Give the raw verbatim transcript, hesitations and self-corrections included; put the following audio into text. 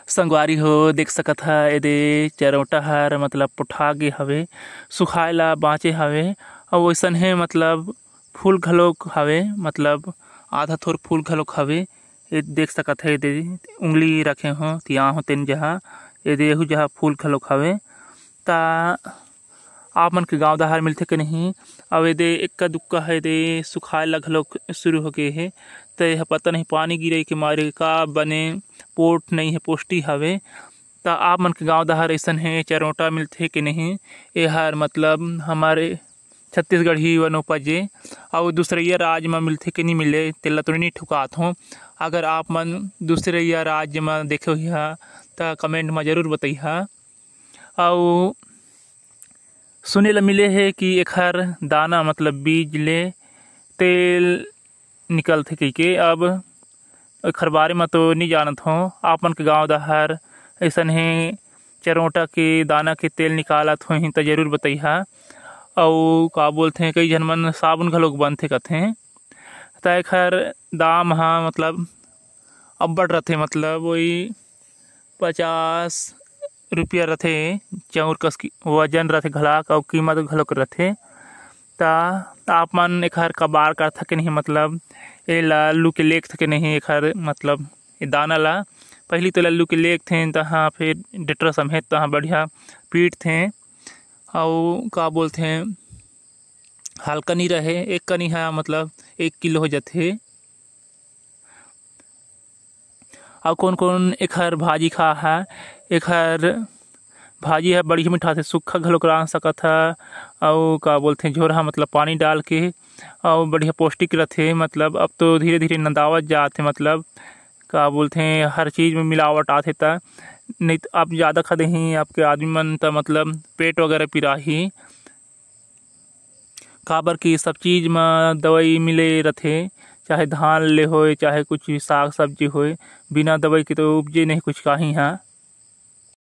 संगवारी हो, देख सकत ह, एदे चरोटा हर मतलब पोठा गे हवे, सुखाए ला बाँचे हवे। अउ वइसन हे मतलब फूल घलोक हवे, मतलब आधा थोर फूल घलोक हवे। ए देख सकत ह, एदे उंगली रखे हो, तिया हो तेन जहा, एदे एहू जहा फूल घलोक हवे। त आप मन के गांव डहार मिलथे के नहीं? अउ एदे एक्का दुक्का ह, एदे सुखाए ला घलोक शुरू हो गे हे। त एह पता नहीं पानी गिरे के मारे का बने पोठ नहीं हे, पोष्टी हवे। त आप मन के गांव डहार अइसन हे, चरोटा मिलथे के नहीं? एहर मतलब हमर छत्तीसगढ़ी वनोपज ए, अउ दूसरइया राज म मिलथे के नहीं मिले, तेला तो नहीं ठुकात हों। अगर आप मन दूसरइया राज्य म देखे होइहा, त comment म जरूर बतइहा। अउ सुने ल मिले हे कि एखर दाना मतलब बीज ले तेल निकलथे कहिके। अब एखर बारे म तो नी जानत हों, आप मन के गांव डहार अइसन हे चरोटा के दाना के तेल निकालत होही त जरूर बतइहा। अउ का बोलथे, कई झन मन साबुन घलोक बनथे कथे। त एखर दाम ह मतलब अब्बड़ रथे, मतलब वही पचास रुपया रथे, चाउर कस की वजन रथे घलाक, अउ कीमत घलोक रथे। त आप मन एखर कबार करथा के नहीं, मतलब एला लू के लेगथा के नहीं, एखर मतलब ए दाना ला पहिली तो एला लू के लेगथे, तहाँ फिर डेटरा समेत तहाँ बढ़िया पीटथे, अउ का बोलथे, हल्का नी रहे, एक कनी ह मतलब एक किलो हो जाथे। अउ कोन कोन एखर भाजी खा ह, एखर भाजी ह बढ़िया मिठाथे, सुक्खा घलोक रांध सकत ह, अउ का बोलथे, झोरहा मतलब पानी डाल के, अउ बढ़िया पौष्टिक रथे। मतलब अब तो धीरे धीरे नंदावत जात हे, मतलब का बोलथे, हर चीज में मिलावट आथे, त नहीं त आप जादा खा देही, आपके आदमी मन त मतलब पेट वगैरह पिराही। काबर कि सब चीज म दवाई मिले रथे, चाहे धान ले होय, चाहे कुछ भी साग सब्जी होय, बिना दवाई के तो उपजे नहीं कुछ काही ह।